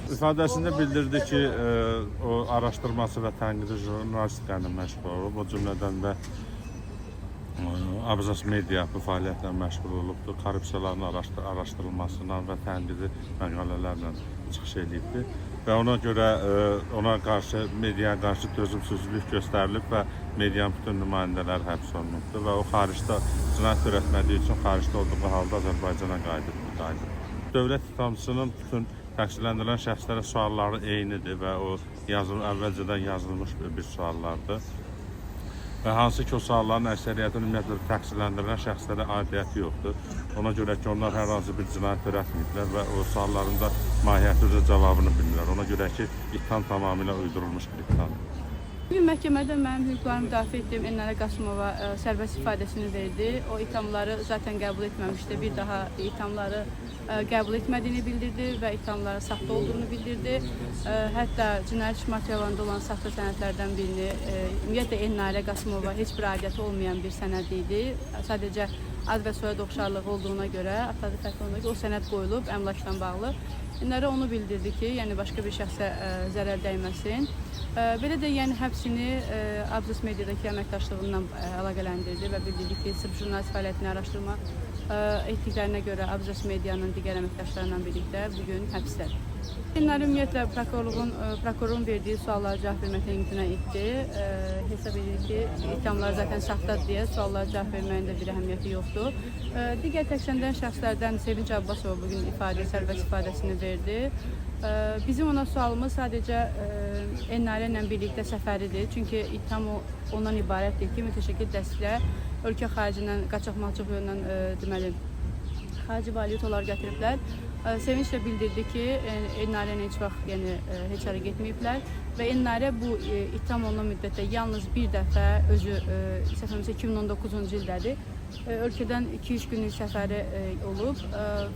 İfadəsində bildirdi ki, o araşdırması və tənqidi jurnalistika ilə məşğul olub. O cümlədən də Abzas Media bu fəaliyyətlə məşğul olubdur. Korrupsiyaların araşdırılmasından və tənqidi məqalələrlə çıxış edibdir. Və ona görə ona qarşı, mediaya qarşı dözümsüzlük göstərilib və medianın bütün nümayəndələri həbs olunubdur və o xaricdə cinayət törətmədiyi üçün xaricdə olduğu halda Azərbaycana qayıdıb. Dövlət ittihamçısının bütün təqsirləndirilən şəxslərə sualları eynidir və o əvvəlcədən yazılmış bir suallardır. Və hansı ki o sualların əksəriyyətinin ümumiyyətlə təqsirləndirilən şəxslərə aidiyyəti yoxdur. Ona görə ki, onlar hər hansı bir cinayət törətməyiblər və o sualların da mahiyyəti üzrə cavabını bilmirlər. Ona görə ki, ittiham tamamilə uydurulmuş bir ittihamdır. Bugün məhkəmədə mənim hüquqlarımı müdafiə etdiyim Elnarə Qasımova sərbəst ifadəsini verdi. O ithamları zaten qəbul etməmişdi. Bir daha ithamları qəbul etmədiyini bildirdi və ithamların saxta olduğunu bildirdi. Hətta cinayət iş materiallarında olan saxta sənədlərdən birini, ümumiyyətlə Elnarə Qasımova heç bir aidiyyəti olmayan bir sənəd idi. Sadəcə ad və soyad oxşarlığı olduğuna görə, ata adı fərqli olduğuna görə o sənəd qoyulub əmlakla bağlı. Elnarə onu bildirdi ki, yəni başqa bir şəxsə zərər dəyməsin. Belə də yəni həbsini Abzas Mediadakı əməkdaşlığından əlaqələndirdi və bildirdi ki, sırf jurnalist fəaliyyətini araşdırma etdiklərinə görə Abzas Medianın digər əməkdaşlarıyla birlikdə bu gün həbsdədir. Elnarə ümumiyyətlə prokurorun verdiyi suallara cavab verməkdən imtina etdi. Hesab edir ki, ittihamlar zaten saxtadır deyə suallara cavab verməyin də bir əhəmiyyəti yoxdur. Digər təqsirləndirilən şəxslərdən Sevinç Abbasova bugün sərbəst ifadəsini verdi. Bizim ona sualımız sadəcə Elnarə ilə birlikdə səfəridir. Çünki ittiham ondan ibarətdir ki, mütəşəkkil dəstə ölkə xaricindən qaçaqmalçıq yolla deməli xarici valyutalar gətiriblər. Sevinç də bildirdi ki, Elnarə ilə heç vaxt, yəni heç hara getməyiblər və Elnarə bu ittiham olunan müddətdə yalnız bir dəfə özü səhv etmirəmsə 2019-cu ildədir. Ölkədən 2-3 günlük səfəri olub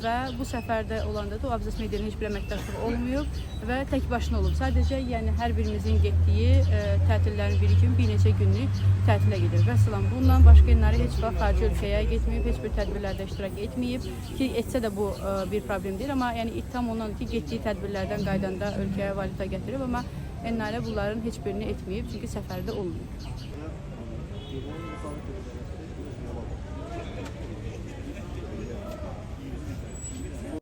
və bu səfərdə olanda da o Abzas Medianın heç bir əməkdaşlığı olmayıb və tək başına olub. Sadəcə yəni hər birimizin getdiyi tətillərin biri kimi bir neçə günlük tətilə gedir. Vəssalam, bundan başqa Elnarə heç vaxt xarici ölkəyə getməyib, heç bir tədbirlərdə iştirak etməyib ki, etsə də bu bir problem deyil, amma yəni ittiham olunan ki, getdiyi tədbirlərdən qayıdanda ölkəyə valyuta gətirib, amma Elnarə bunların heç birini etməyib, çünki səfərdə olmayıb.